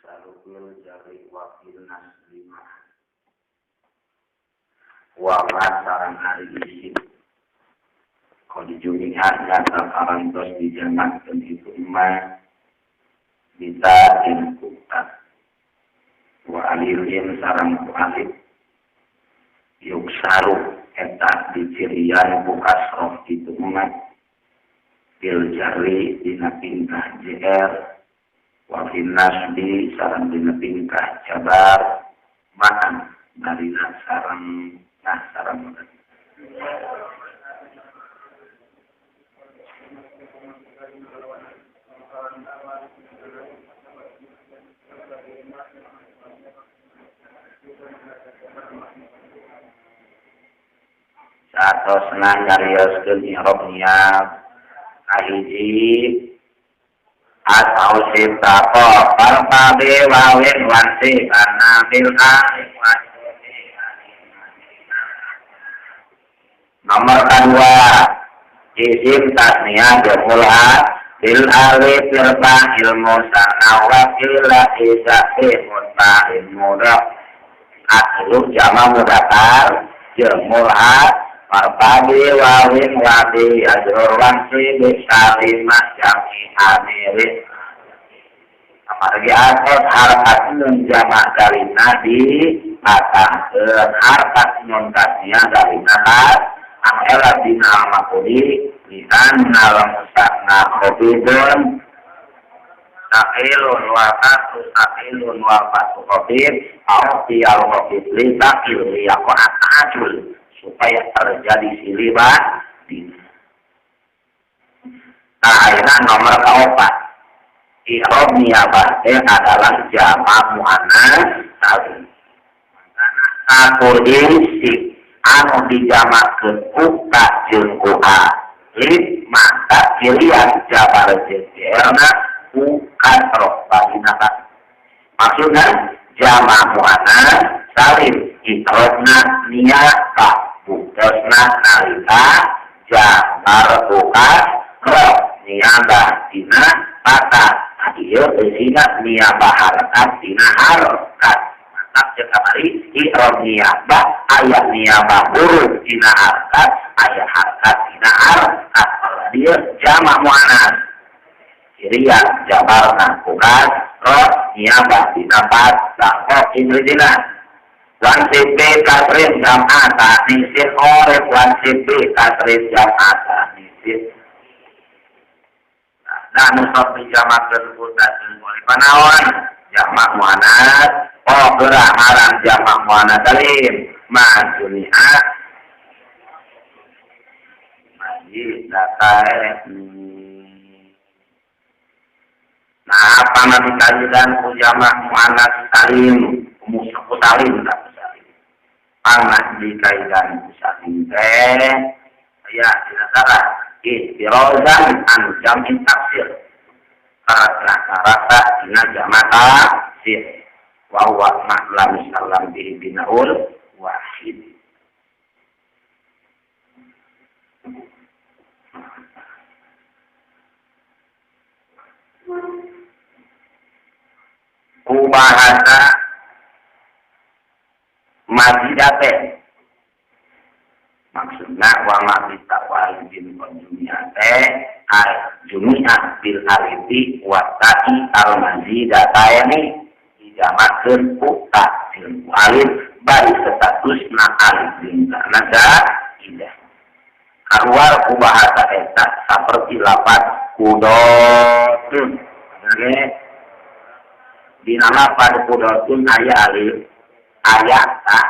Yuksaru bil jarri wa fil nasbi wa ma sareng ari isim qad jumi'a nyata parantos dijamakkeun itu ma bisa inkuta wa alifin sareng ku alif yuksaru eta dicirian ku kasroh itu ma bil jarri dina tingkah jr wa fil nasbi sareng dina tingkah jabar ma'an marina sareng nah sareng satosna nyarioskeun i'rab niat kahiji atau sitaqo parpabe wawin wansi karena bil alif nomor kedua isim tasniyah jumlah bil alif irfa ilmu sana wa ila isa muta'in mudaf atlu jama mudakar jumlah parpabi wawin wabi ajrur wansi bisalimah jami amirin amargi asal harkat nun jamak dalina di patahkeun harkat nun tasniyah dalina tas anu dina al-maquli li'anna al-musanna khafidun saqilun wa fatu saqilun wa fatu khafid au al khafid li saqil liyaqa ta'ajul supaya terjadi silibat dina. Nah, akhirnya nomor keempat i'rab niyabah teh adalah jamak muannas salim. Makana satu isim anu dijamakkeun ku ka jeung ku alif maka cirian jabar jeung jerna ku kasroh badina ka. Maksudna jamak muannas salim i'rabna niyabah buktosna nalika jabar ku kasroh niyabah dina patah. Ieu eusina niyabah harakat dina harakat. Mantap jeung kamari i'rab niyabah aya niyabah huruf dina harakat aya harakat dina harakat. Dieu jamak muannas cirian jabarna ku kasroh niyabah dina patah. Oh intina wan sibi kasrin jam'a ta'nisin orif wan sibi kasrin jam'a ta'nisin. Nah, nusab dijamakeun ku tasnin oleh panaon jamak muannas oh gerak ngaran jamak muannas salim majunia majidatae. Nah, apa nabi kajidan ku jamak muannas salim ku salim tak salim panah dikaidan ku salim teh ya tidak salah ihtirozan an jam'in taksir karena rasa dina jamak taksir wa huwa ma'lam salam bihi binaul wahid. Ku bahasa mazidate maksudna wa ma bitawalidin jumiate al jumi'a bil alifi wa ta'i al mazidataini dijamakeun ku ta jeung ku alif bari statusna alif jeung ta'na zaidah kaluar ku bahasa eta saperti lafaz kudotun. Oke, dina lafaz kudotun aya alif aya ta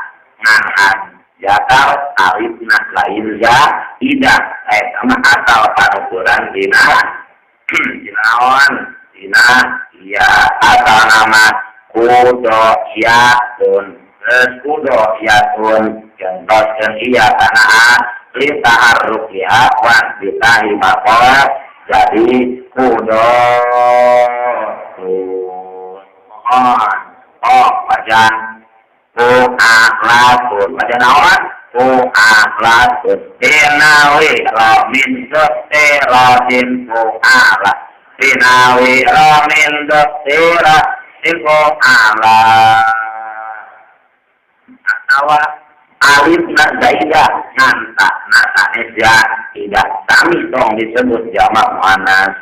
ngan jakal alifna lain zaidah eta mah asal panuturan dina dina naon dina ya asal nama kudo yatun geus kudo yatun jentoskeun iya kana a li ta'arruqiha wa bitahi maqal jadi kudo mohon oh wajan ku akhlakun wajan naon ku akhlakun binawi romin rotin ku akhlak binawi romin tira Siko ala atawa alif na zaidah ngan takna sanes tidak sami tong disebut jamak muannas.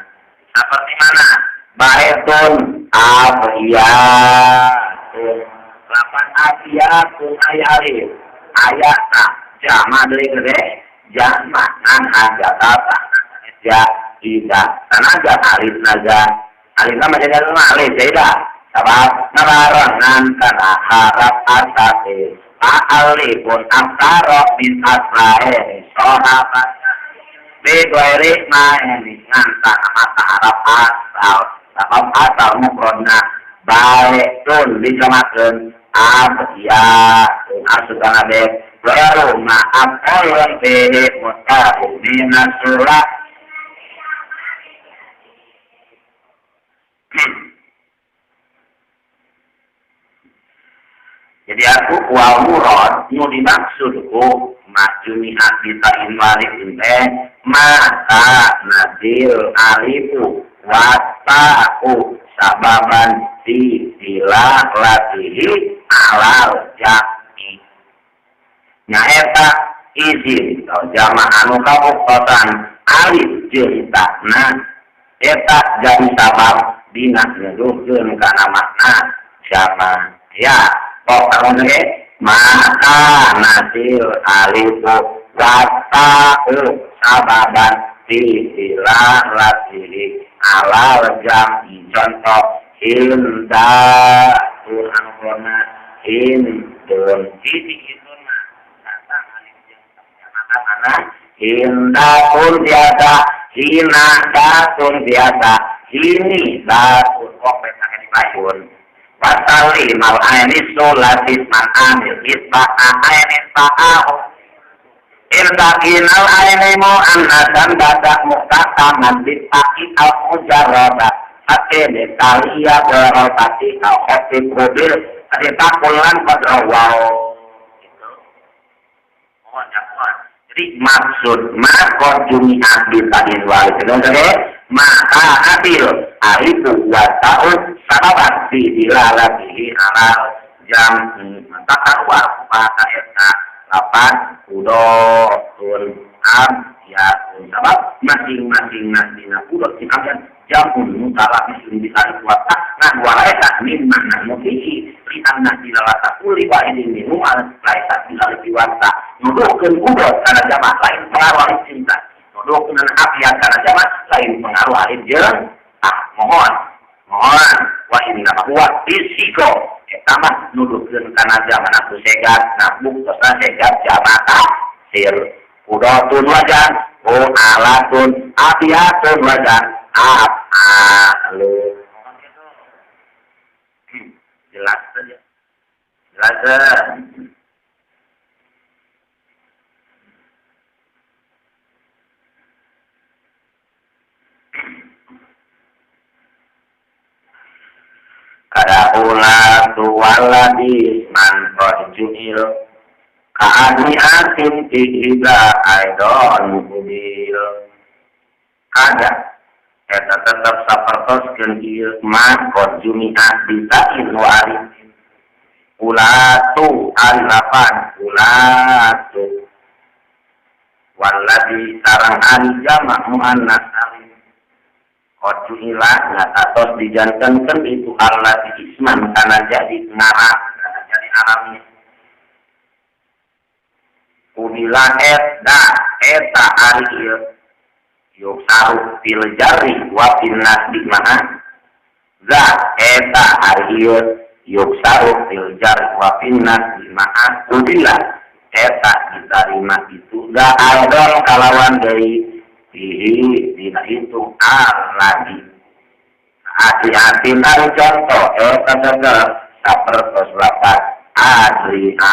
Seperti mana? Baitun afiyatun. Lapan afiyatun ay alif. Ayat tak jamak deui gede jamak ngan hajata takna sanes tidak. Sanajan alif naga alif na mah jadi alif zaidah. Sabab ngabarengan kana harap asase alifun aksara min asma'i sahabat bi ghairi ma'ani ngan kana mata harap asal sabab asal mufradna baitun dijamakeun abiyatun asukana be baru ma'aqalun fihi mustaqim minasura. Jadi aku wal murad nu dimaksud ku majumiat bitain walidin teh maka nadil alifu wata'u sababan di dilalatihi alal jami. Nyaeta izin atau jama anu kabuktosan alif jeung takna eta jadi sabab dina nuduhkeun kana makna jama. Ya maka nasil alifu wata'u sababan di dilalatihi alal jami. Contoh hindatun anu krona hindun hiji hindun mah datang alif jeung maka mana hindatun biasa hinadatun biasa hini datun kok petake dipayun. Wasali mal aini sulatis man amil isba'a aini ba'ahu irtakinal aini mu'annasan badak muktataman bitaki al mujarroda hati detalia berotati al khotib kubil aditakulan kodrawau. Jadi maksud makor jumi'ah bitain walid maka adil alifu wa ta'u sababat di dilalatihi alal jam'i. Maka keluar maka eta lapan udotun abiyatun sabab masing-masing nasdina udot diambil jamun mutalabisun bi alif wa ta ngan walaisa min makna mufihi li anna dilalata kulli wahidin minhu laisa bil alif wa ta nuduhkeun udot kana jamak lain pengaruh alif cinta nuduhkeun abiyat kana jamak lain pengaruh alif jeung ah mohon mohon wa inna huwa isiko eta mah nuduhkeun kana jamak aku segat nabuk tosna segat jamak sir udotun wajan o alatun abiyatun wajan alu. Jelas saja jelas. Kada ulatu waladi man qad ju'il ka'ani atin tiba aidon mubil. Kada eta tetep sapertoskeun ieu ma qad jumi'a bitain wa alifin ulatu alapan ulatu waladi sarang ari jamak muannas alif qad ju'ila ngatos dijantenkeun itu allati isman kana jadi ngaran kana jadi alami kubila eta eta ari ieu yuksaru fil jarri wa fil nasbi ma'a za eta ari ieu yuksaru fil jarri wa fil nasbi ma'a kubila eta ditarima itu za aidon kalawan deui fihi dina itu aladi hati-hati nang contoh eta tetep sapertos lapat adriatin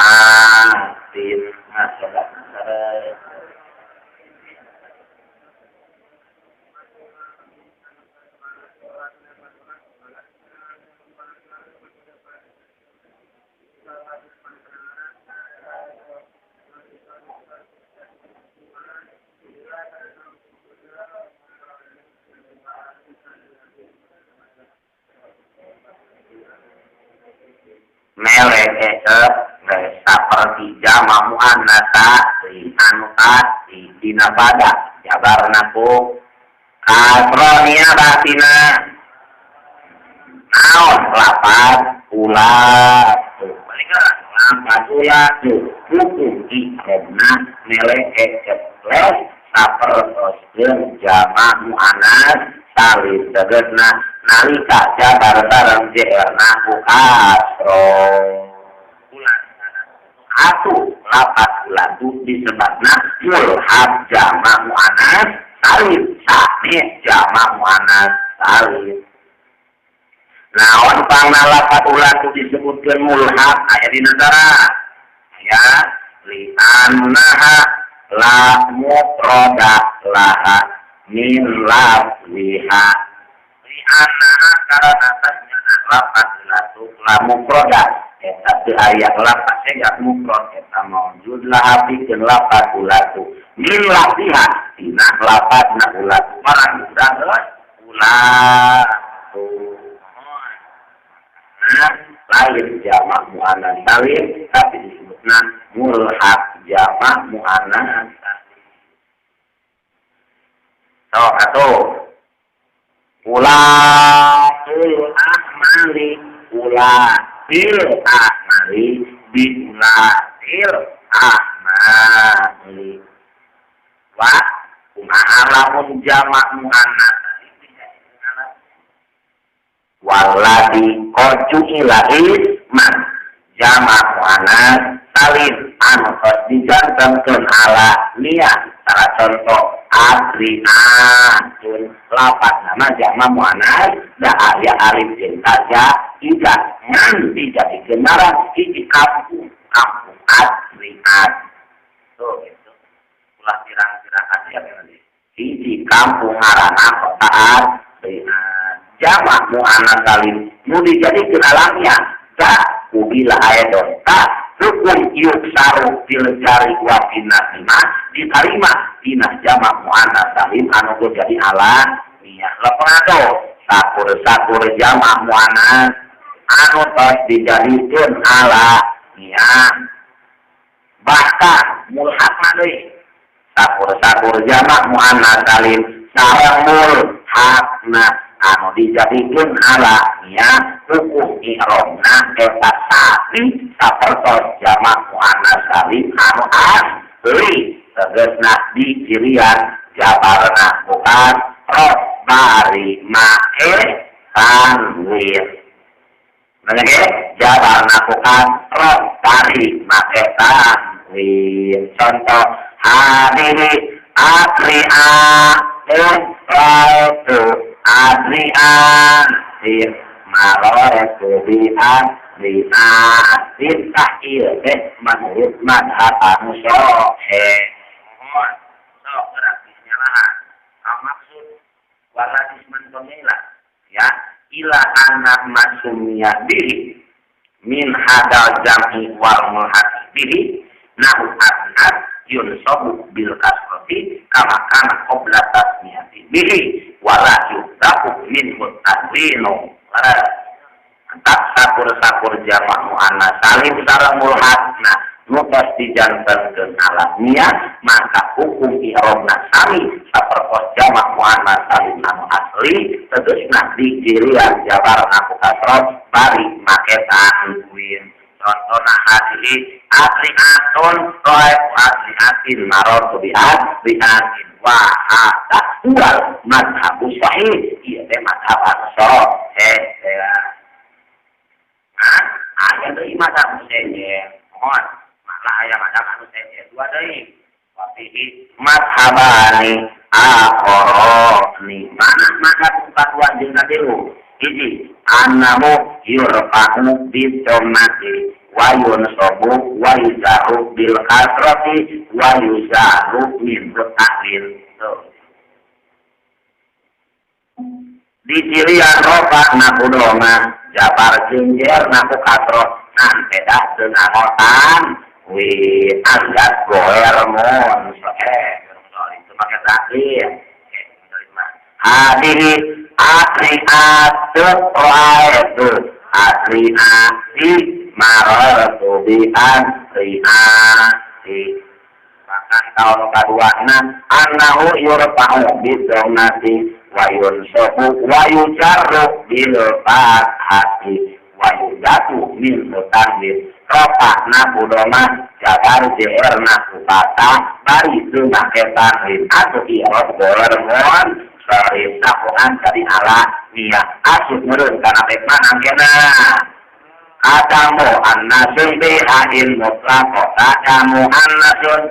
masalah. Melek saperti jama muannas anu tadi dina bada jabarna ku kasroh niabatina naon lapat ulat lapat ulat hukum i'robna melek les sapertoskeun jama muannas salim tegasna nalika jabar sareng jerna ku kasroh ulat atuh lapat ulatu disebutna mulhaq jama muannas salim sami jama muannas salim. Naon pangna lapat ulatu disebutkeun mulhaq aya dina syarat ya li annaha la mufrada laha min lafziha li annaha karana tasnya lapat ulatu la mufrada eta teu aya lapat segat mufrad eta maujud laha pikeun lapat ulatu min lafziha dina lapatna ulatu barang urang geus ulatu. Nah, lain jamak muannas salim tapi disebutna mulhaq jamak muannas salim. Sok atuh ulatul ahmali ulatil ahmali bi ulatil ahmali wa kumaha lamun jamak muannas waladi kocu ila isman jamak muannas salim anu tos dijantenkeun ala nia salah contoh adriatun lapat nama jamak muannas da aya alif jeung ta ida ngan dijadikeun ngaran hiji kampung kampung Adriat tuh gitu ulah pirang-pirang Adriat hiji kampung ngaranna kota Adriat jamak muannas salim nu dijadikeun alamnya da kubila aedon ta hukum yuksaru bil jari wa binasima diterima dina jamak muannas salim anu jadi alamiah lepang sakur-sakur jamak muannas anu tos dijadikeun alamiah bahkan mulhaqna deui sakur-sakur jamak muannas salim sareng mulhaqna anu dijadikeun alamiah hukum i'robna eta sami sapertos jamak muannas salim anu asli tegasna dicirian jabarna bukan roh bari make tanwin. Nanya jabarna bukan roh bari make tanwin. Contoh hadhihi adriatun raitu adriatin marortu bi adriatin tah ieu teh menurut madhab anu sahih. Mohon sok gerak nyalahan maksud waladisman pemila ya ila anak masumiyah bihi min hadal jam'i wal mulhaqi bihi nahu adnat yunsabu bil kasrati kama kana qabla tasmiyati bihi wala yudafu minhu tanwinu. Tak sakur-sakur jamak muannas salim sareng mulhaqna nu tos dijantenkeun alamiah maka hukum i'robna sami sapertos jamak muannas salim anu asli tegasna dicirian jabarna ku kasroh bari make tanwin. Contohna hadhihi adriatun ra'aitu adriatin marartu bi adriatin wa hadza huwal madhabu sahih ieu teh madhab anu sahih. Aya deui madhab sejen mohon malah aya madhab anu sejen dua deui wa fihi madhabani akharani mana madhab kadua jeung katilu hiji annahu yurfa'u bi dhammati wa yunsabu wa yujarru bil kasrati wa yuzaru min ta'wil. Tuh dicirian rofa na ku doma jabar jeung jer na ku kasroh ngan pedah teu nganggotan wi alias goer mun itu make takwil hadhihi adriatu ra'aitu Adriati marartu bi adriati. Bahkan kaul kaduana annahu yurfa'u bi dhammati wa yunsabu wa yujarru bil fathati wa yudatu min tanwin. Rofa'na ku dhommah, jabar jeerna ku fathah, bari teu make tanwin atuh i'rob ghoer munsharif takuan dari alamiyah asup meureun kana bek mana kena. Kata muannasun bi ain mutlaq, kata muannasun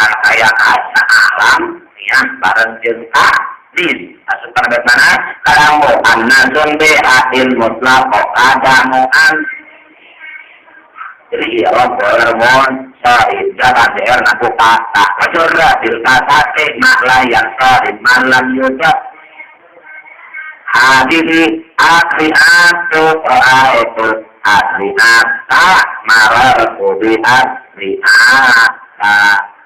an aya asa alam ya bareng jeung ta'nis asup kana bek mana. Kata muannasun bi ain mutlaq, kata muan jadi i'rob ghoer munsharif jabar jeer na ku fathah wa jurra bil kasati ma la yansharif man lam yudhaf. Hadihi akriatu ra'aitu akriata marartu bi akriata.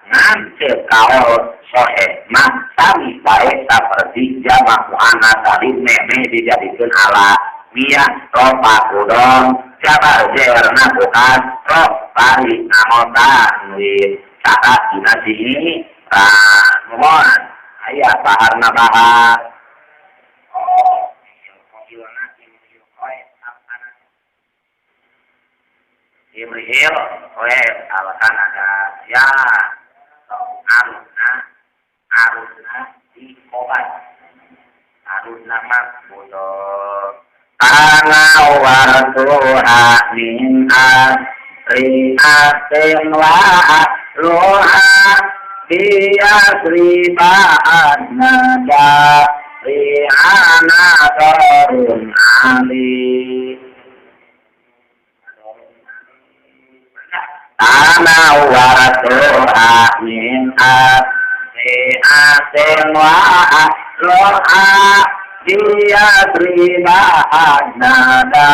Ngan ceuk kaul soheh mah sami bae saperti jamak muannas salim memeh dijadikeun alamiyah rofa kudom jabar jeerna ku kasroh bari nganggo tanwin catat dina sini nuhun aya baharna bahar. Oh, Imrihil, oe, alasan ada ya, arusna, arusna di kobat, arusna mah bodoh. Ana wartuha min asriatin wa ahluha biyasriba adnada ri'ana darun ali. Ana waratuha min asriatin wa ahluha biyasriba adnada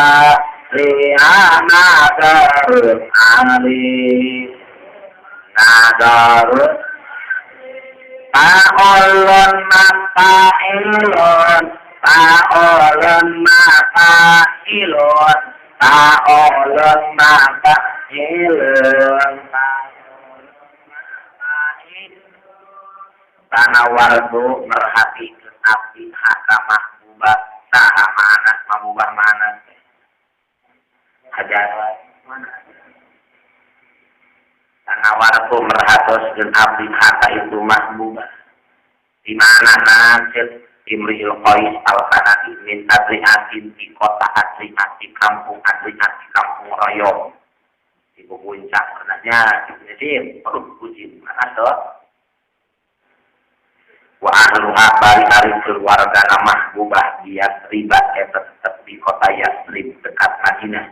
ri'ana darun ali. Nadarun fa'ulun mafa'ilun fa'ulun mafa'ilun fa'ulun mafa'ilun mafa'ilun. Tanawartu merhatikeun abdi haka mahbubah saha mana mahbubah mana hajar mana. Tanawartu merhatoskeun abdi haka itu mahbubah di mana nasir Imrihil Qais al-Kanani min Adriatin di kota Adriati kampung Adriati kampung Royong di puncak pernahnya jadi perlu puji mana tuh wa ahluha bari ari keluarga mahbubah di Yasrib eta tetep di kota Yasrib dekat Madinah.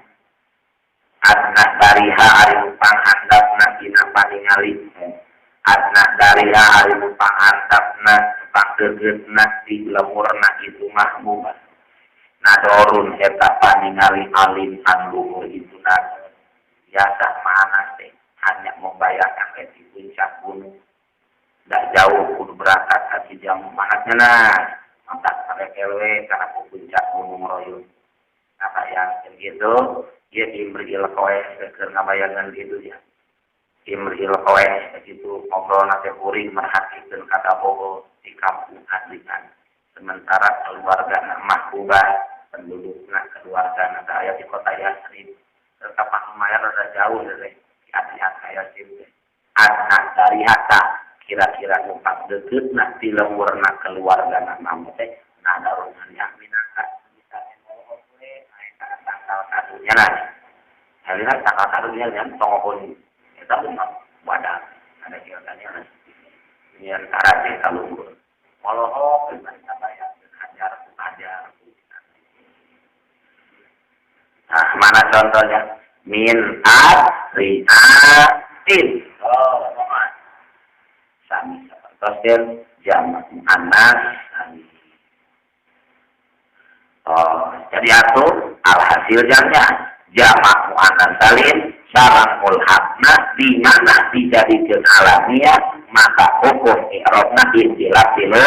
Adna dariha ari panghandapna dina paningali, adna dariha ari panghandapna pangdegeutna di lemurna itu mahbubah. Nadorun eta paningali alim an luhur itu nador biasa mana teh hanya membayangkan di puncak gunung tidak jauh kudu berangkat kaki jam manatnya nah mantap sampai kelwe karena puncak gunung royong apa yang gitu dia Imril Qais keur ngabayangan gitu ya. Imril Qais gitu ngobrol nate kuring merhatikeun kata bogo di kampung Adrian sementara keluarga mahbubah pendudukna keluarga na aya di kota Yasrib tetap lumayan rada jauh dari di Adrian ka Yasrib teh. Adna dari hatta kira-kira numpak dekeutna di lemurna keluarga na mamu teh nadarungan yang minangka bisa we naik ka tangkal kadunya nah Alina tangkal kadunya yang tongokon eta mah wadah ada kira-kiranya nah nyian karate kaluhur molohok mereka bayar hajar hajar. Nah, mana contohnya? Min adriatin. Oh, mohon. Sami sapertos jamak muannas sami. Oh, jadi atuh alhasil jamnya jamak muannas salim sareng mulhaqna di mana dijadikeun alamiah maka hukum i'rabna ikhtilaf tilu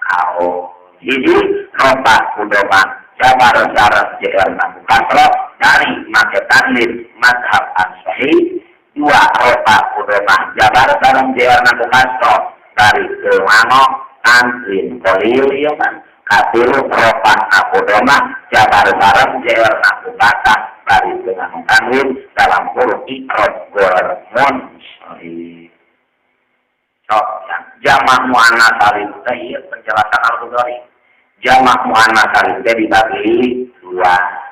kaul. Hiji rofa ku dhommah jabar sareng jeerna ku ku kasroh dari make tanwin mazhab as-sahih. Dua rofa ku domah jabar sareng jeerna ku kasroh dari teu nganggo tanwin qalil ieu mah. Katilu rofa ku domah jabar sareng jeerna ku fathah bari teu nganggo tanwin dalam huruf i'rab ghair munsharif. Sok jamak muannas salim teh ieu penjelasan Al-Ghazali. Jamak muannas salim teh dibagi dua.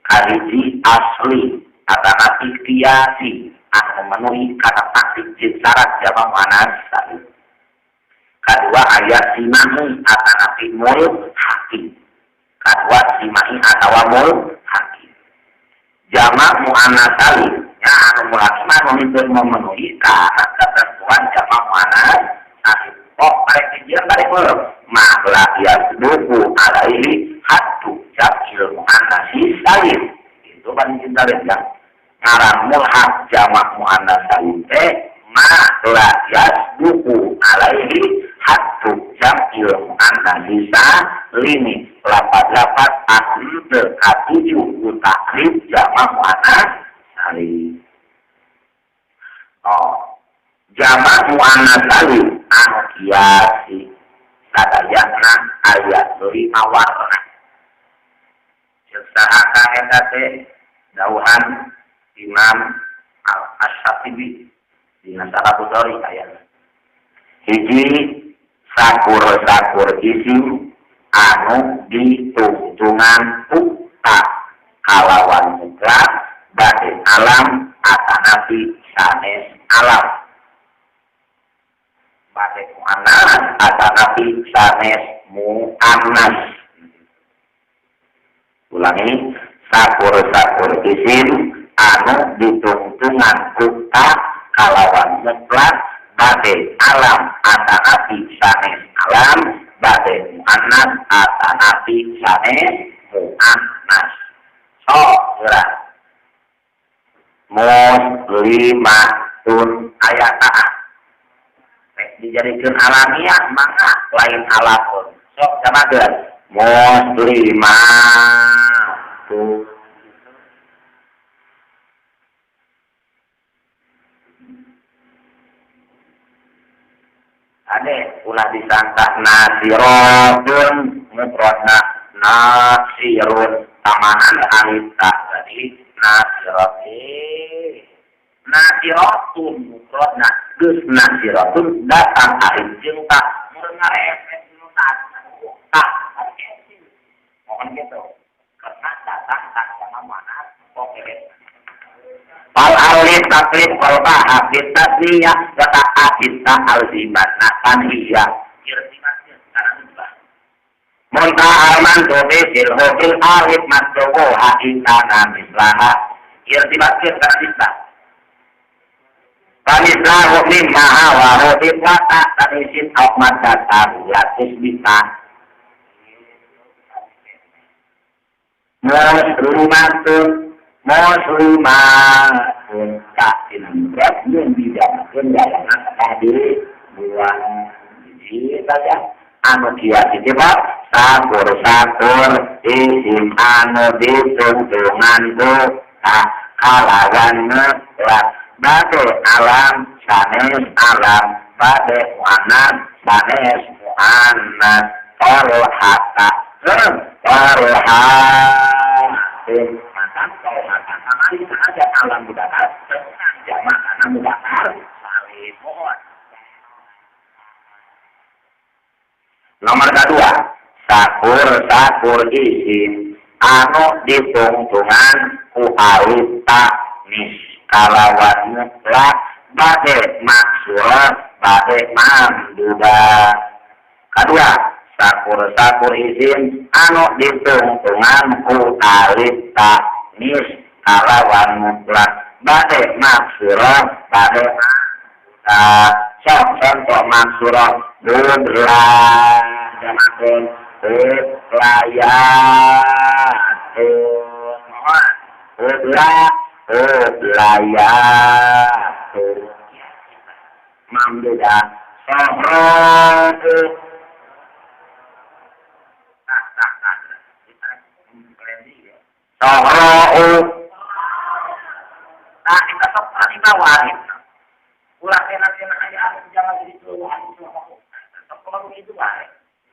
Kahiji asli atanapi qiyasi anu memenuhi kata taktik jeung syarat jamak muannas salim. Kadua aya simahi atanapi mulhaqi. Kadua simahi atawa mulhaqi. Jamak muannas salim nya anu mulhaqi mah anu henteu memenuhi kana ketentuan jamak muannas salim. Oh, arek dijieun balik heuh. Ma la yasduqu alaihi haddu jam'il muannats salim. Itu paling cinta ya. Ngaran mulhaq jamak muannas salim teh ma la yasduqu alaihi haddu jam'il muannats salim. Lapat-lapat anu teu katuju ku takrif jamak muannas salim. Oh, jamak muannas salim anu qiyasi sadayana aya 5 warna. Ceuk saha kang eta teh dawuhan Imam Al-Asyatibi dina Syarah Bukhari aya. Hiji sakur-sakur isim anu ditungtungan ku ta kalawan mutlak bade alam atanapi sanes alam. Bade muannas atanapi sanes muannas. Ulangi, sakur-sakur isim anu ditungtungan ku ta kalawan mutlak bade alam atanapi sanes alam, bade muannas atanapi sanes muannas. Sok geura. Muslimatun aya ta. Rek dijadikeun alamiah mangga lain alam. Sok samakeun. Muslimatun. Ade ulah disangka nasiratun mufradna nasirun tamanan alif ta jadi nasirati nasiratun mufradna geus nasiratun datang alif jeung ta mun ngarepet nu ta ta mohon gitu karena datang tak sama mana oke. Fal alif taklif qalba habit tasniyah wa ta'abit ta'alzimat tanhiyah irtimatnya karena ubah munta alman tubi silhu bil alif masduhu ha'itana mislaha irtimatnya karena isbah Famislahu mimma hawahu biwata tanisin ahmad datahu latus bisa muslimatun muslimatun tak dinamrat yang didamakan dalam tadi buang hiji saja anu kieu iki Pak sakur-sakur isim anu ditungtungan ku tak kalawan mutlak bade alam sanes alam bade muannas sanes muannas tolhata tolhatin mantan tolhata kamari saja alam mudakar tenang jamak kana mudakar salim mohon. Nomor kedua sakur-sakur isim anu ditungtungan ku alif taknis kalawan mutlak bade maksurah bade mamduda. Kedua sakur-sakur isim anu ditungtungan ku alif taknis kalawan mutlak bade maksurah bade mamduda. Sok contoh maksurah budla jamakun budlayatun mohon budla budlayatun mamduda sohrot tak tak tak. Sohra'u. Nah, kita sok lima wahid. Ulah kena-kena aya anu jangan jadi anu sok kalau gitu wae.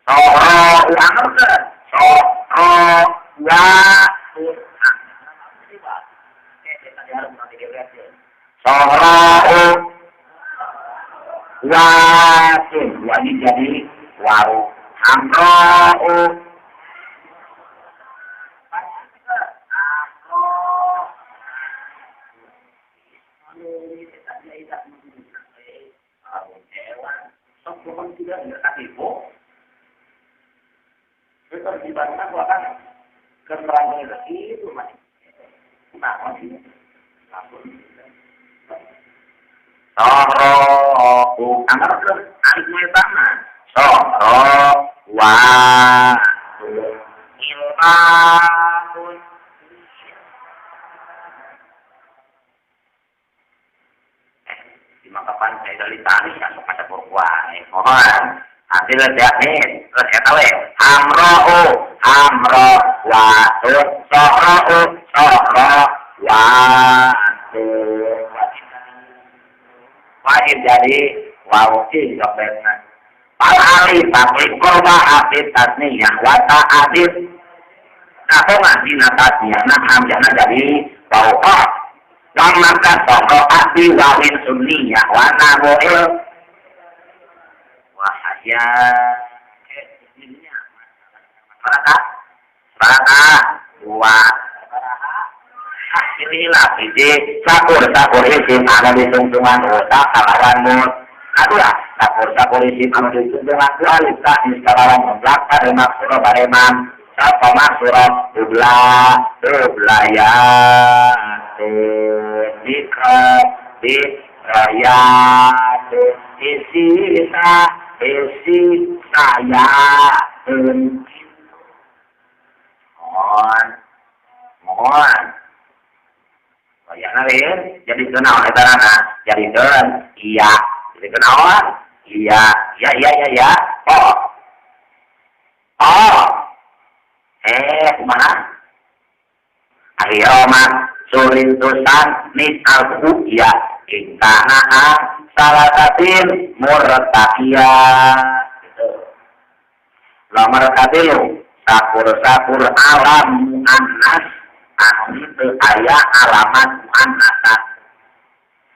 Sohra'u anger ke? Sohra'u Sohra'u watun wani jadi wau. Amra'u Sohra'u anggar ke alif eta mah sohra wa ilmaun. Di makapan saya dari tani asup ka dapur wae. Mohon hasil jamin terus eta we amra'u amra wa sohra'u sohra wa wajib jadi wau ijobna. Al alif taklik korba afid tasniyah wa ta'adid katongan dina tasniyah nah hamzahna jadi wau qaf. Wang maka sohro abdi wawin sunniyah wa nabu'il wahaya baraka baraka wa inilah hiji sakur sakur isim anu ditungtungan utak kalawan mun aduh sakur sakur isim anu ditungtungan ku alif ta'nis kalawan mutlak pada maksura bareman sapa maksura ubla ubla ya dikra dikraya isi sa isi saya mohon mohon ya lain jadi kenal eta rana jadi keun iya jadi kenal iya iya iya iya iya oh oh kumaha akhiroma sulintusan nis alku ya ingkana salasatin murtakia gitu. Nomor katilu sakur-sakur alam muannas anu teu aya alamat muannasan.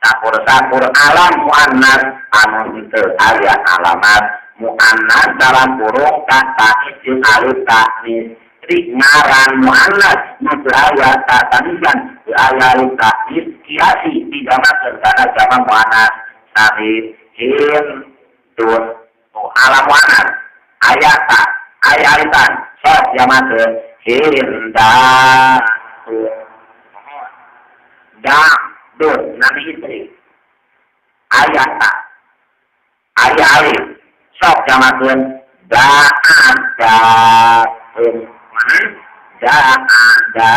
Sakur-sakur alam muannas anu teu aya alamat muannas dalam kurung ta ta'nis jeung alif ta'nis. Jadi ngaran muannas nu teu aya ta ta'nisan teu aya alif ta'nis kiasi dijamakeun kana jama muannas sahih hindun. Oh, alam muannas aya ta aya alitan sok jamakeun hinda da dun nabi istri ayah tak ayah alif sok jamakeun da ada da ada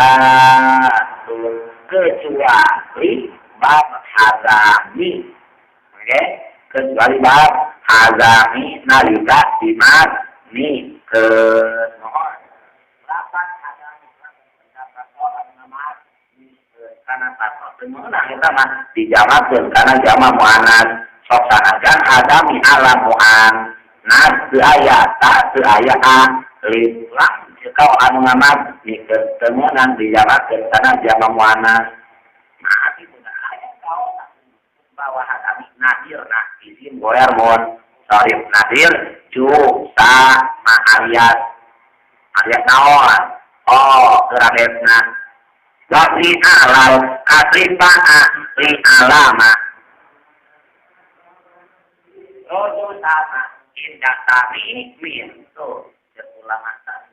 kecuali bab hazami. Oke, kecuali bab hazami nalika dimat ni ke karena pasok temenang eta mah dijamakeun kana jama muannas sok sanajan adami alam muannas teu aya ta teu aya alif lam kau anu ngamat mikeun teu meunang dijamakeun kana jama muannas. Nah itu aya kau bawah adami nadir nah izin goer mun sorif nadir cu sa ma alias alias naon oh gerakna wali alal kasrifa'a li alama rojo sama indah tami min tuh ulama tadi.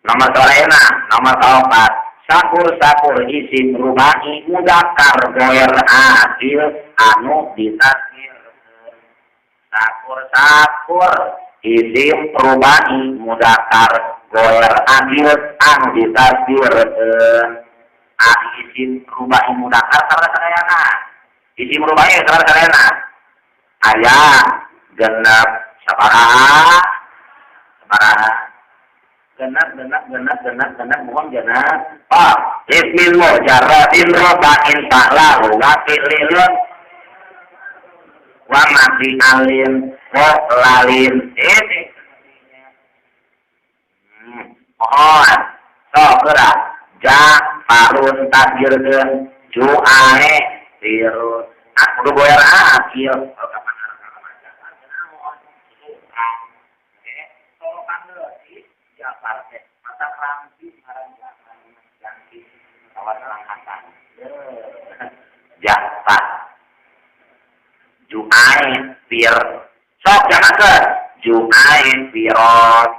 Nomor solena, nomor keempat, sakur-sakur isim rubai mudakar goer adil anu ditasgir. Sakur-sakur isim rubai mudakar goer adil anu ditasgir. Isim rubai mudakar sareng sadayana. Isim rubai sareng sadayana. Aya genep sabaraha Sabaraha genap genap genap genap genap mohon genap. Pak ismin mujarradin roba'in ta'lahu wa fi'lilun wa mati alin wa lalin. Ini mohon sok geura ja parun takdirkeun juae tirun kudu goer akil. Jafar Juae pir sok jamakeun Juae pirot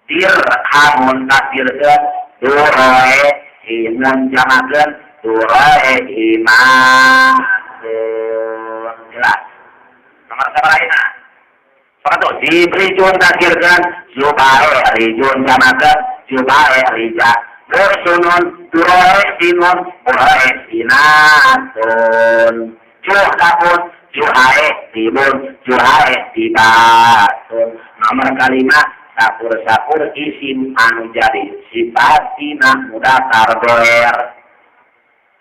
dirhamun takdirkeun duroe himun jamakeun duroe imatun. Jelas nomor sabaraha sok atuh jibrijun takdirkeun jubae rijun jamakeun jubae rija Bursunun duroe sinun buroe sinatun juhkabun juhae timun juhae tibatun. Nomor kalima sakur-sakur isim anu jadi sifatina mudakar goer.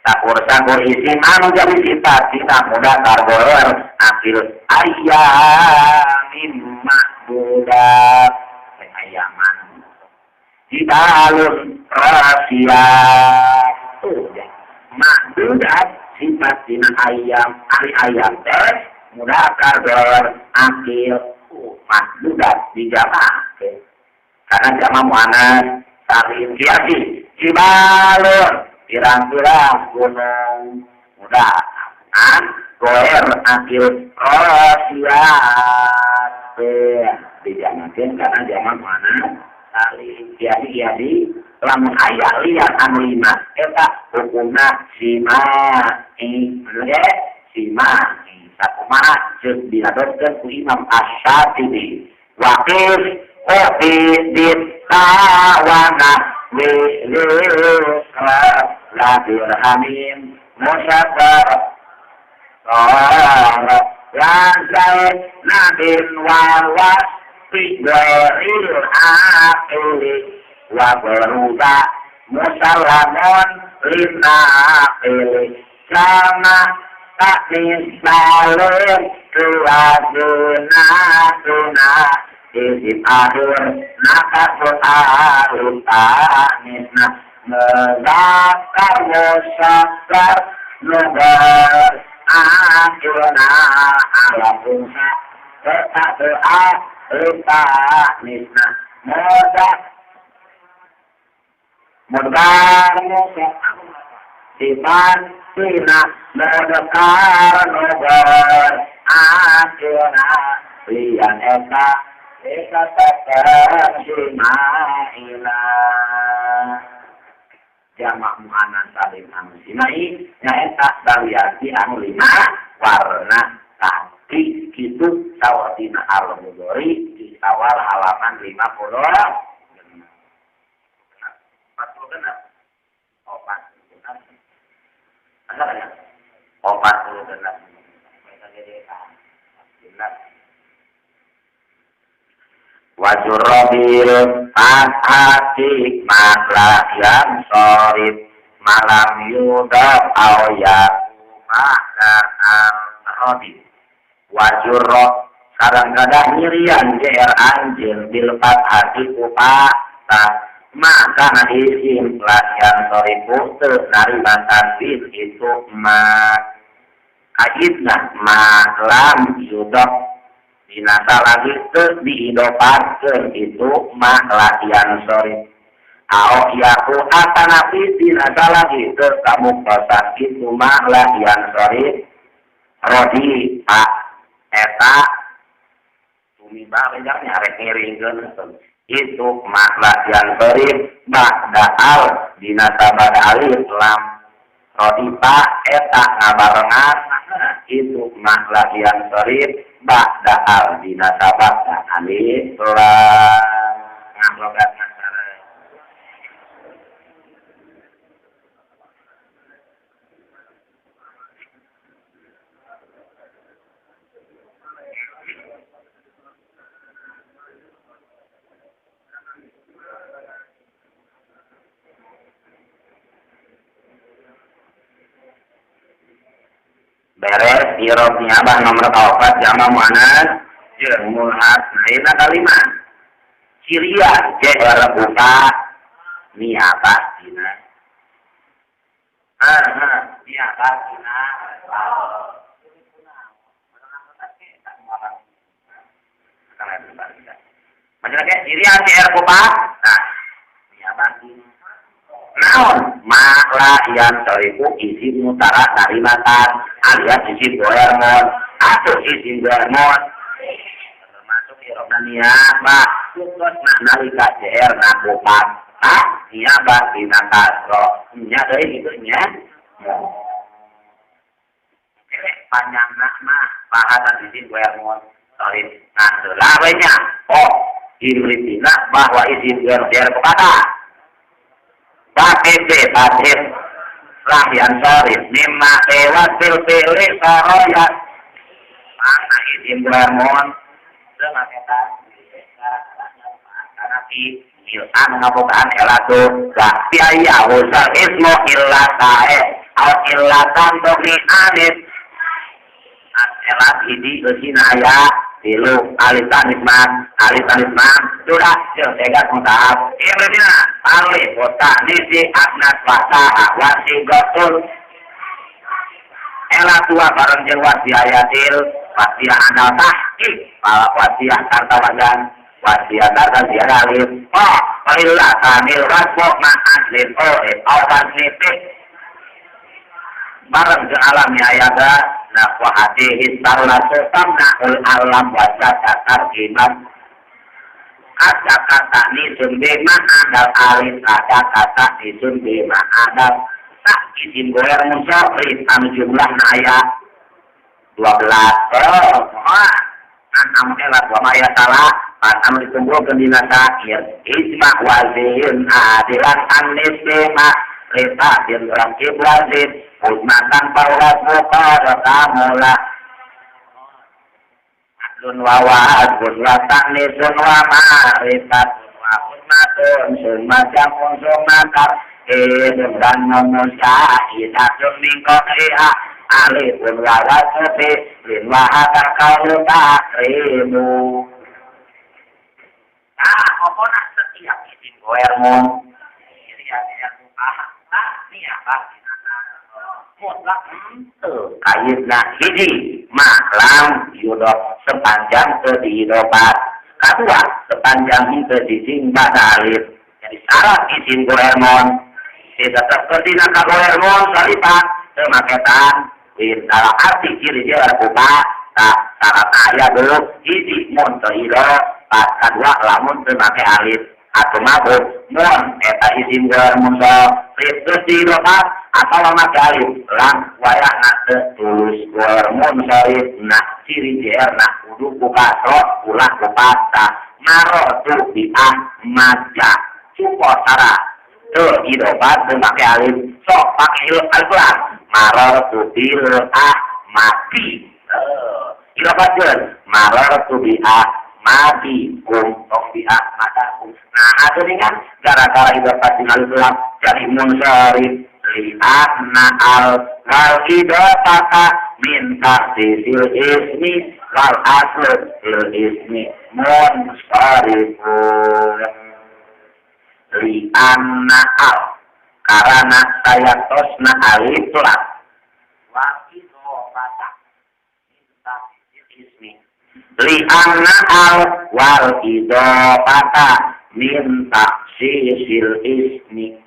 Sakur-sakur isim anu jadi sifatina mudakar goer akil ayamin makbudat ayaman jibalun rahasia makbudat sifatina ayam ari ayam teh mudakar goer akil makbudat dijamah karena jama muannas salim kiasi jibalun pirang-pirang gunung mudah an goer akil rosiat dijamakeun karena jama muannas salim kiasi kiasi lamun aya lian anu lima eta hukumna simai ge simai sakumaha jeung diadoskeun ku Imam Asy-Syatibi waqif opi ditawana wilisra la dirhamin musafar sara lan zaid nabin wawas fi ghairil aqli wa baruda musallamun linaqili sama taknis salim tuwazuna tuna isim akhir nakatun alun tanisna mezakar musakar nugar akhirna ala unsa tetap alun tanisna mezak mudgar musak sifat tina mudkar nugar akhirna lian eta eka takar simaila jamak muannas salim anu simai nyaeta variasi anu lima warna tadi kitu sawatina al-mudhari di awal halaman 50 40 genep 40 genep 40 genep genep wajurrobil fathati makla yang sorib malam yudab au yaku al-rodi wajurro kadang-kadang nyirian jr anjing bil fathati kupata maka isim yang soribu teu narima tanwin itu ma kaidna malam yudab dinasa lagi teu diidopakeun itu ma latihan sore ao yaku atanapi dinasa lagi teu kamuktosan itu ma latihan sore rodi a eta tumiba nya rek ngiringkeun itu ma latihan sore ba'da al dinasa ba'da alif lam rodi pa eta ngabarengan itu ma latihan sore ba'da al dina sabada alif lam ngalogat masalah Beres i'rob niabah nomor 4 jama muannas jeung mulhaq. Nah, ayeuna kalima. Cirian jeer buka niabah dina. Niabah dina. Maksudnya cirian jeer buka. Nah, niabah dina. Naon makla yang toriku izin mutara narimatan alias izin goermon atau izin goermon termasuk irobna niabah khusus nalika jeer nakupat ah niabah dina kasro nya deui kitu nya panjangna mah bahasan izin goermon sorry nah heula we nya oh imritina bahwa izin goermon jeer kupata Batin batin lahyan sorif mimma tewasil pilih soroya mana izin bermon dengan eta karena ti mil'an ngabogaan elatu bakti ayah usal ismu illa tae au illa tandoni anit elat hiji eusina aya tilu alif tanis man alif tanis man sudah jeung tegas mutahab ieu berarti alif kota nisi aknas wasaha wasigatul elat dua bareng jeung wasiayatil wasiah andal tahqiq pala wasiah sarta wajan wasiah sarta ziarah alif oh illa tamil wasfu ma aslin oh au wasnifi bareng jeung alam ayada naqwa hatihi sarlasu tamna'ul alam wasata tarkimat ada kata nisun bima adal alif ada kata nisun bima adal tak izin goer musafir anu jumlah aya 12 oh anu elat wa maya salah anu dikumpulkeun dina sair ijma wazin adilan anis bima ritatin rakib wazin hukmatan paulat muka kamula adlun wa wa'adun wa ta'nisun wa ma'rifatun wa hurmatun summa jamun summa tarhidun dan numusya'idatun min qadriha alifun wa wasfi lin wa hadar kaulu takrimu. Nah, pokoknya setiap izin goermu mutlak kayitna hiji maklam yudok sepanjang teu diidopat kadua sepanjang henteu disingkat alif. Jadi syarat izin goermon ditetepkeun dina kagoermon salipat teu maketan dalam arti ciri jeer buka tak syarat aya dulu hiji mun teu idopat kadua lamun teu make alif atau mabuk mun eta izin goermon sok geus diidopat atau make alif lang wayahna teu tulus goermon sorif nah ciri jeer nah kudu ku kasro ulah ku patah marotu bi ahmaja cukup syarat teu idopat teu make alif sok pake alif lam marotu bil ahmadi idobatkeun marotu bi ahmadi kum tong bi ahmadakum. Nah atuh kan gara-gara idopat jeung alif lam jadi munsharif li'anna al wal idofata min takhsisil ismi wal aslu fil ismi munsharifun li'anna al karena saya tosna alif lam wal idofata min takhsisil ismi li'anna al wal idofata min takhsisil ismi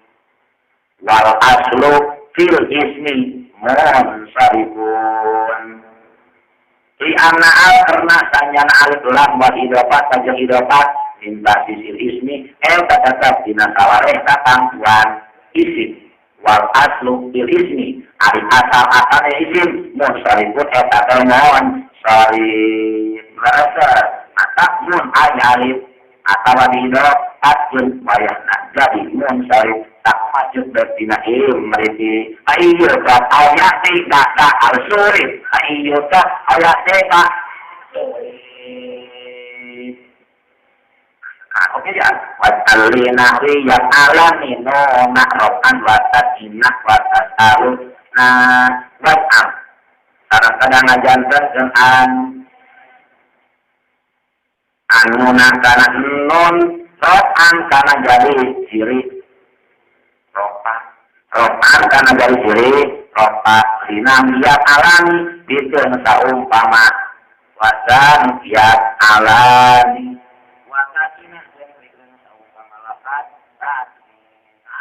wal aslu fil ismi munsharifun li'anna al karena sanyana alif lam wal idofat sajeng idofat min takhsisil ismi eta tetep dina sawareh katangtuan isim wal aslu fil ismi ari asal asalna isim munsharifun eta teh munsharif merasa mata mun aya alif atawa diidofatkeun wayahna jadi munsharif tak maju bertina imriti ayo ka ayati kata al-surif ayo ka ayati ka oke ya wasalina yang alami no ma'rokan watat inak watat alu nah wasal Sareng kadang ngajantenkeun an anuna kana nun ro'an kana jadi ciri ropa ro'an kana jadi ciri ropa dina biat alami pikeun saumpama wasan biat alami wasakina jeung pikeun saumpama lapat tasmina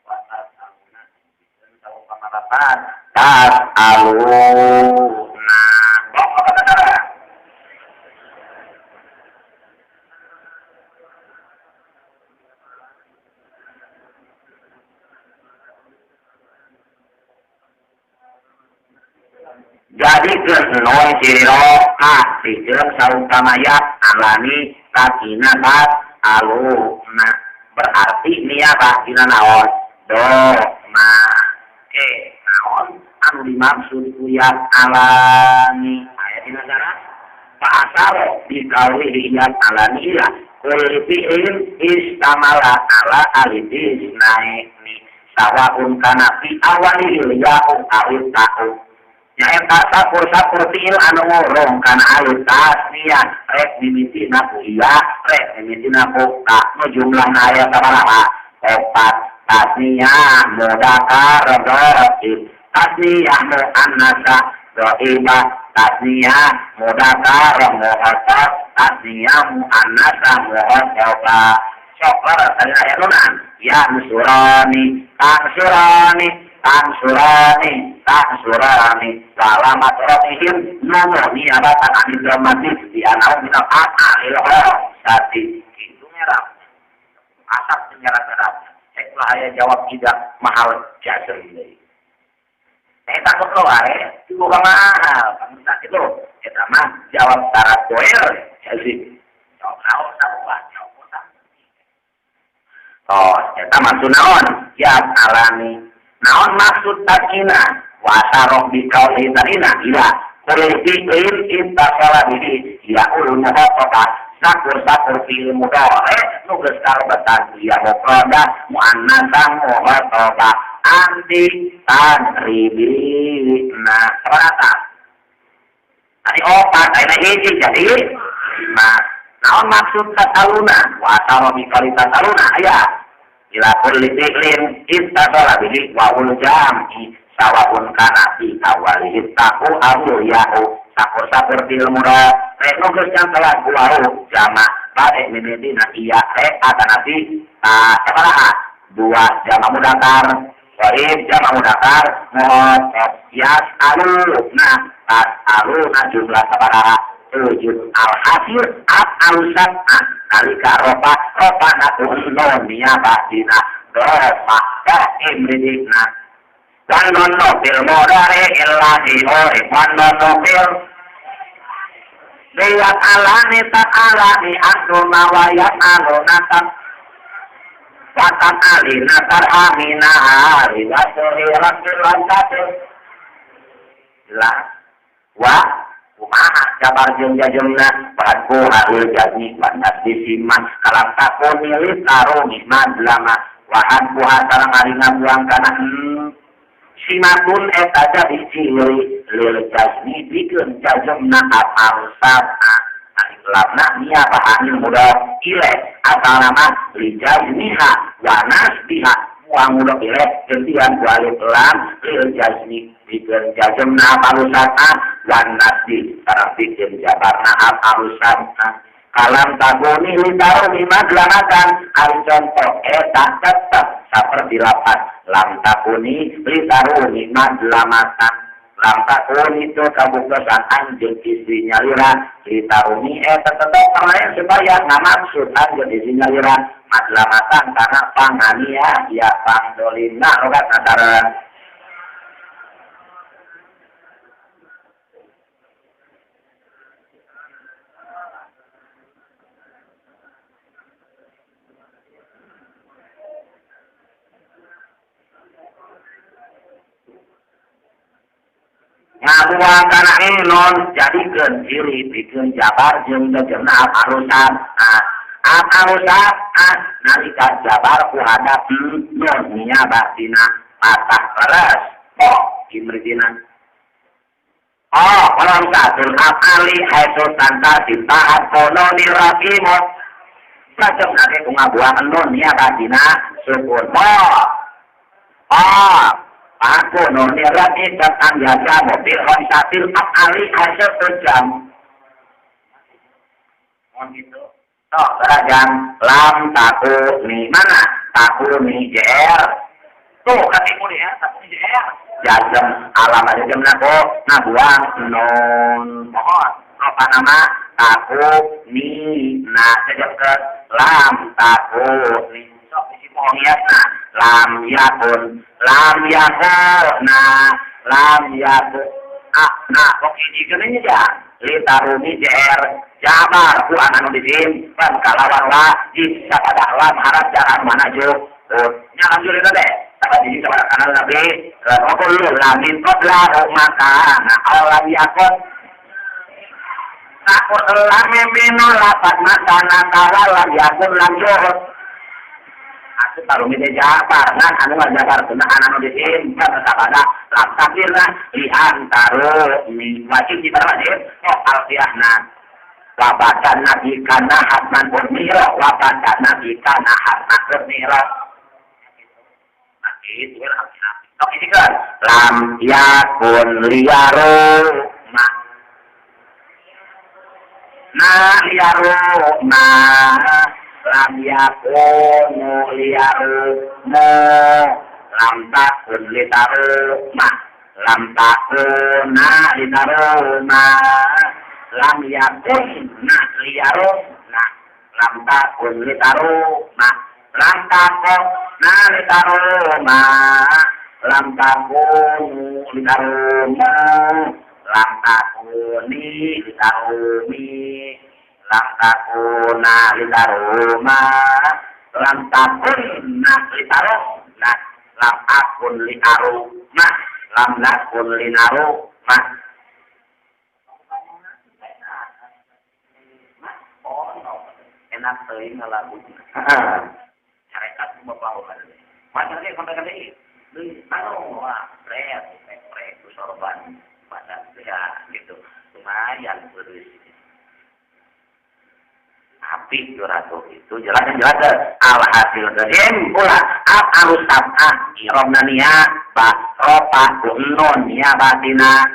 wasauna pikeun saumpama lapat tas aluna. Jadi non ciri roka pikeun saumpama ya alami takina tas aluna berarti niat dina naon doma. Oke, naon anu dimaksud ku ya alami aya dina syarat fa'asaro bikauli ya alami ila kulli fi'lin istamala ala alifis naini sawaun kana fi awalil ya'u awil ta'u. Nyaeta sakur-sakur fi'il anu ngurung kana alif tasniyah rek mimitina ku iya rek mimitina ku ta nu jumlahna aya sabaraha opat. Tasniyah mudakar dhaif tasniyah muannasa dhaifah tasniyah mudakar mu'attaf tasniyah muannasa mu'attafah. Sok leres tadi aya nunan ya surani tang surani tang surani tang surani salamat rotihim nono niabatan anil dramati di anau minal a'alil sati itu merah asap menyerap-nyerap. Lah aya jawab tidak mahal jasa deui. Takut lo wae, bukan mahal, kamu sakit lo. Eta mah jawab syarat doer jazim. Jawab naon sarua, jawab kota. Oh, eta maksud naon? Ya alami. Naon maksud takina? Wasaroh bikauli tadina ila kulli fi'lin ittasala bihi ya ulul muqattah sakur-sakur fi'il mudhari nu geus karebetan ya mufradah muannatsan muqattah anti tadribina sabaraha tadi opat ayeuna hiji jadi lima. Naon maksud tasaluna wasaroh bikauli tasaluna aya ila kulli fi'lin ittasala bihi wa ul jam'i sawaun kana fi awalihi ta'u aw ya'u sakur-sakur fil mudhari nu geus cangkelan ku jama bade mimitina iya re atanapi ta sabaraha dua jama mudakar ghaib jama mudakar mu'attaf yas'aluna tas'aluna jumlah sabaraha tujuh alhasil af'alu sab'ah nalika rofa rofa na nun niyabatina rofa ta imridina wan nono fil mudhari illa di wan nono fil liyat alani ta'alani antuna wa yas'aluna Watan alina tarhamina hari wa suri rabbil lantatir jelas wa kumaha jabar jeung jajemna badku harul jazmi wa nasbi siman kalam takuni li tarumi madlama wa anfuha sareng ari ngabuang kana simatun eta jadi ciri lil jazmi pikeun jazmna afal sab'a alif lamna niyabahanil mudhaf ilaih asal nama li jazmiha wa nasbiha muang mudhaf ilaih gantian ku alif lam lil jazmi pikeun jazmna afal sab'a wa nasbi sareng pikeun jabarna afal sab'a kalam takuni li tarumi madlamatan ari contoh eta tetep saperti lapat lam takuni li tarumi madlamatan lam takuni itu kabuktosan anjeun istri nyalira li tarumi eta tetep lain supaya ngamaksud anjeun istri nyalira madlamatan kana pangania ya pangdolina logat antara ngabuang kana non jadikeun ciri pikeun jabar jeung tejenna alusan alusan nalika jabar ku hadap nun niabah dina patah leres po imritina Oh, kalau satul afali haitsu tanta taat kono niraqimo. Macam nake ku ngabuang nun ya batina sukun. Oh. Oh, aku nun niraqi tetang jasa mobil khamsatil afali haitsu jam. Oh gitu. Oh, jam lam taku ni mana? Taku ni jr. Tuh, katimu nih ya, taku ni jr. Jazm alamat jazm nako ngabuang nun. Mohon apa nama taku ni na jazm ke lam taku ni. Sok isi pohon nah lam yakun lam yakun nah lam yakun ah nah kok hiji kenanya ja litarumi jr jabar ku anu disimpan kalawan wajib sapada lam harap jangan mana juk nya lanjut itu deh sama jadi sama kanan nabi kullu lamin qabla maka nah alam yakun takut lam mimina lapat maka nakala lam yakun lam yuhud aku tarumi teh jabar kan anu jabar sunah anu disimpan sapada lam takdirna li antaru wajib di wajib oh alfiahna wabatan nabi kana hatman umira wabatan nabi kana hatman umira itu kan api ini kan lam yakun liaru ma na liaru ma lam yakunu liaru mu lam takun litaru ma lam takuna litaru ma lam yakun na liaru na lam takun litaru ma lam takun na litaru ma lam takunu litaru mu lam takuni litarumi lam takuna litaruma lam takunna litaruna lam akun liaruma lam nakun linaruma. Oh no, enak teuing lagu. Carekat bapak macam ni sampai kali ini anu wah pret pret sorban pada ya gitu lumayan terus api jurato itu jelas jelas alhasil terjem pula al sab'ah iromna niya ba ropa nun ya batina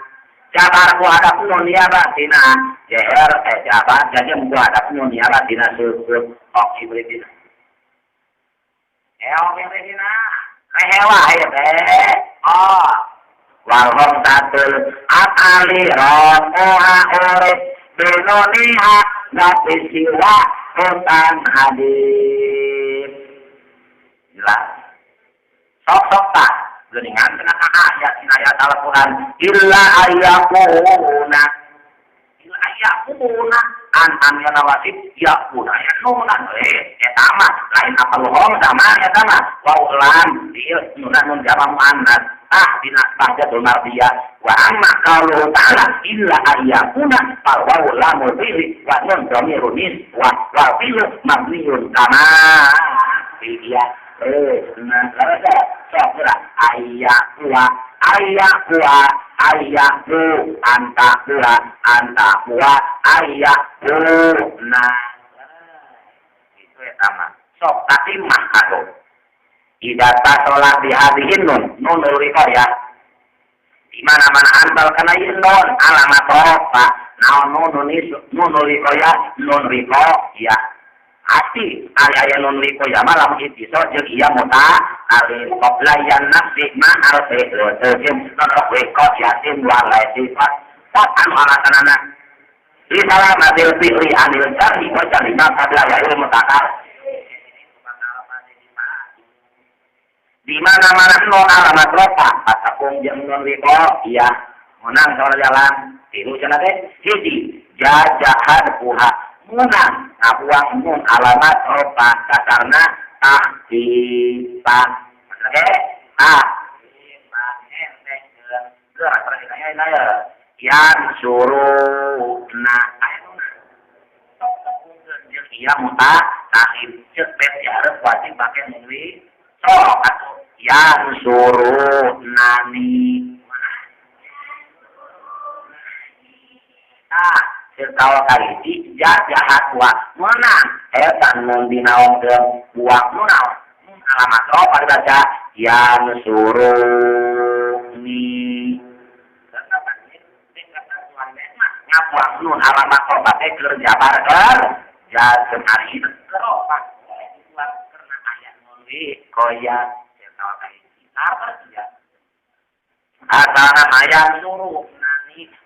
jabar ku hadap nun ya batina jeher jabar jajem ku hadap nun ya batina sukun ok ibritina eong ibritina rehewa ya teh oh walhom satul akali rokoha urip binoniha nabi siwa hutan hadis jelas sok-sok tak geningan kena ayat ayat Al-Quran illa ayyakuna illa ayyakuna an amina wasib yakuna ya nunan eta mah lain apa luhong sama eta mah wa lam ieu nunan nun jama muannas ah dina bahjatul mardiyah wa amma qaulu ta'ala illa ayyakuna fal wawu lamul fi'li wa nun dhamirun wa wal fi'lu mabniun kama iya nah lalu sok geura ayyakuwa ayyakuwa ayyaku antakuwa antakuwa ayyakuna itu eta mah sok tatimah atuh ida tasolat dihadihin nun nun ya di mana-mana antal kana ieu nun alamat rofa naon nun nun ya nun riko ya hati ari aya nun riko ya mah lamun itisal jeung ieu muta alif qabla yan nafsi ma al fi'lu jeung nun riko yatin wa la sifat tak anu alasanana di salamatil fi'li anil jarri wa jarri ma qabla ya ilmu takar di mana-mana non alamat rofa pasakung jeung non riko iya menang saur jalan tilu cenah teh hiji jajahan puha munang ngabuang mun alamat rofa kasarna tahdipa maksudna ge tahdipa enteng geura geura aya yang suruhna aya jeung ieu muta tahib ceuk bet dihareup wajib make nunwi sok atuh yang suruh nani Sirtawa kahiji jahat wa menang eta nun dinaongkeun buang nun naon nun alamat rofa dibaca yang suruni ngabuang nun alamat rofa teh keur jabar keur jazm ari rofa dibuang karena aya nun koya sirtawa kahiji apa dia asalna aya suruh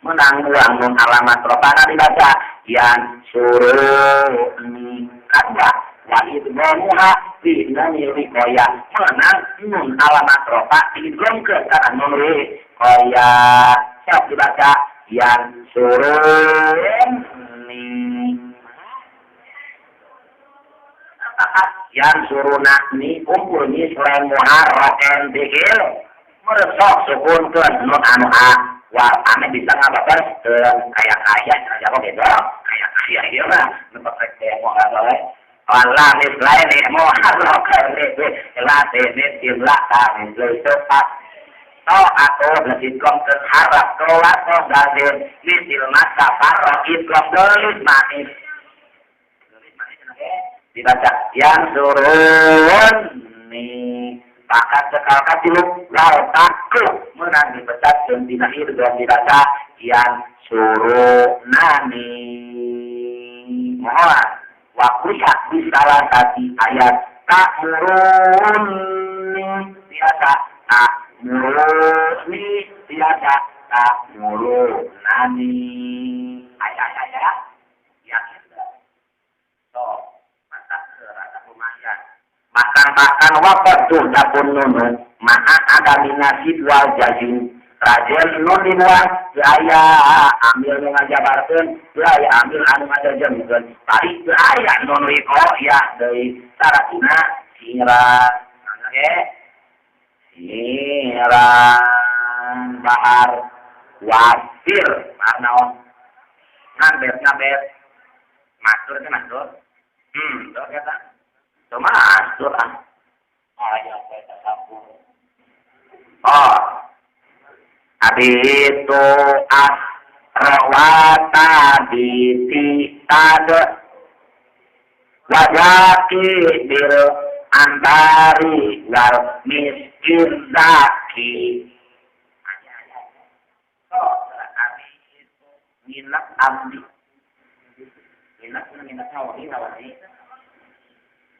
menang buang nun alamat rofana dibaca yang suruni kadua wa idghamuha fi nunil wiqaya menang nun alamat rofa diidghamkeun kana nun wiqaya sok dibaca yang suruni yang suruna ni kumpul ni selain muharrakan dihil meresok sukunkeun nun anu a wah, aneh bisa ngababar kaya-kaya, aja kok gitu, kaya-kaya iya lah, nempat kayak mau apa lagi? Walah, misalnya nih mau apa lagi? Lah, ini jumlah tak itu pas. Toh atau bersihkom keharap keluar toh gadir misil masa parok islom gelis manis. Dibaca yang surun nih. Pakat sekal katilu lal taklu menang dipecat dan dina idgham dibaca yang surunani mohon wakuya di salah satu ayat ta'muruni biasa ta'muruni biasa ta'murunani ayat yakin toh mantap rasa lumayan bahkan waqad tuh dapun nun ma'a adami nasib wal jazim rajin nun dibuang aya ambil nu ngajabarkeun aya ambil anu ngajajemkeun bari teu aya nun wiqaya deui saratina sira ge sira bahar wasir naon ngabet masur teh masur tuh eta masuk ah. Ayo kita sambung. Oh. Abitu asrawata biti tad wajaki bil antari wal miskin zaki. Oh, abi itu nginep abdi. Nginep nginep naon naon.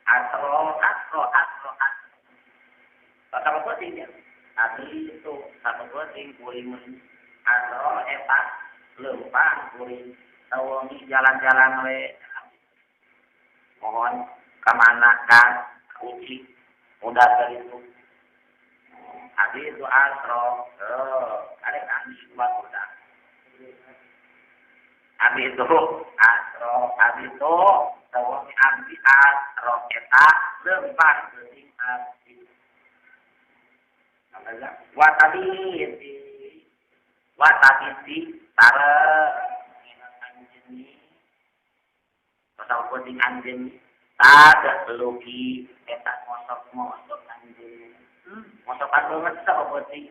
Asro. Satu penting ya. Tadi itu satu penting kuring asro epat lempang kuring tawangi jalan-jalan we. Mohon kemana kan uci udah dari itu. Tadi itu asro. Ada kami dua udah. Abi itu asro, abi itu tawangi abdi asro eta lempang geuting abdi. Watabiti tara nginep anjeun pasal penting anjeun tad luki eta mosok-mosok anjeun mosokan banget sapopoting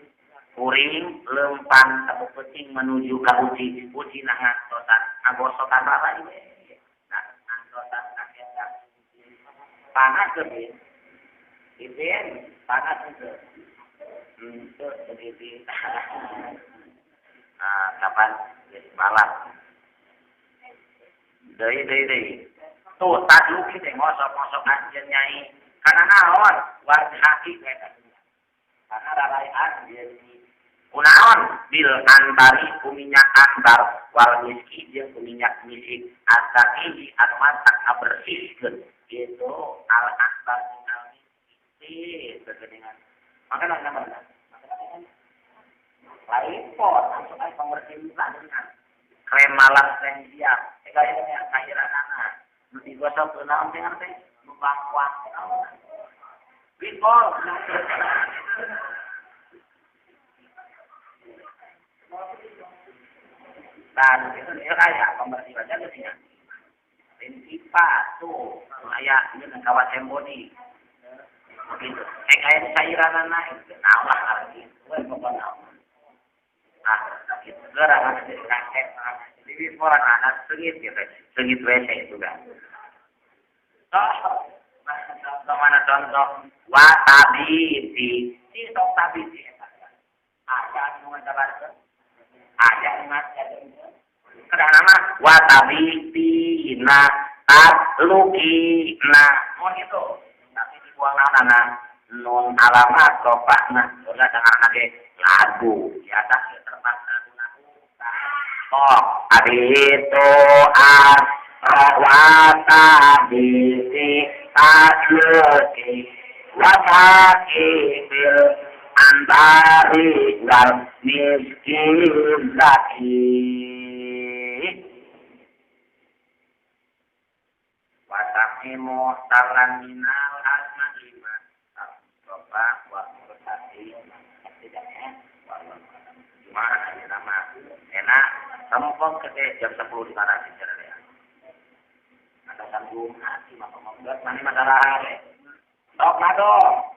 kuring lempang sapopoting menuju ka uci uci nah ngastosan ngagosokan rara ieu nah ngastosan ka eta panas teu ieu panas teu itu begitu. Nah, kapan geus balap. Deui. Tuh tadluki teh ngosok-ngosok anjeun nyai. Kana naon? Wajhaki eta. Kana rarai anjeun. Kunaon? Bil antari ku minyak antar wal miski jeung ku minyak misik ataki anu matak ngabersihkeun. Gitu al antar minal miski begeningan. Makanan apa? Lain pot, langsung aja pembersih muka dengan krem malam krem siang. Kaya ini yang cairan anak. Nu digosok ke naon teh ngerti? Nu bangkuang naon? Wipol. Dan itu dia kaya pembersih wajah geus nya. Lain pipa tuh, aya ieu kawat embody. Begitu. Kayak cairan anak itu naon lah gitu. We pokona. Ah, gitu. Geura jadi kaset jadi Di sekolah anak sengit gitu, sengit WC itu kan. Contoh mana contoh? Watabiti, si sok tabiti. Ada anu ngajabarkeun. Ada anu ngajabarkeun. Kedah nama watabitina tatlukina. Oh gitu. Tapi dibuang naonana nun alamat rofa'na. Ulah dengar ge lagu di atas ya terpaksa gunaku. Oh, abitu as watabiti tatluki wasakibil andari wal miskin zaki wasami muhtalan minal asma lima coba wa murtati tidaknya cuma aja nama enak rempong ke jam 10 di mana sih ya ada sanggung hati maka membuat mana masalah tok nado.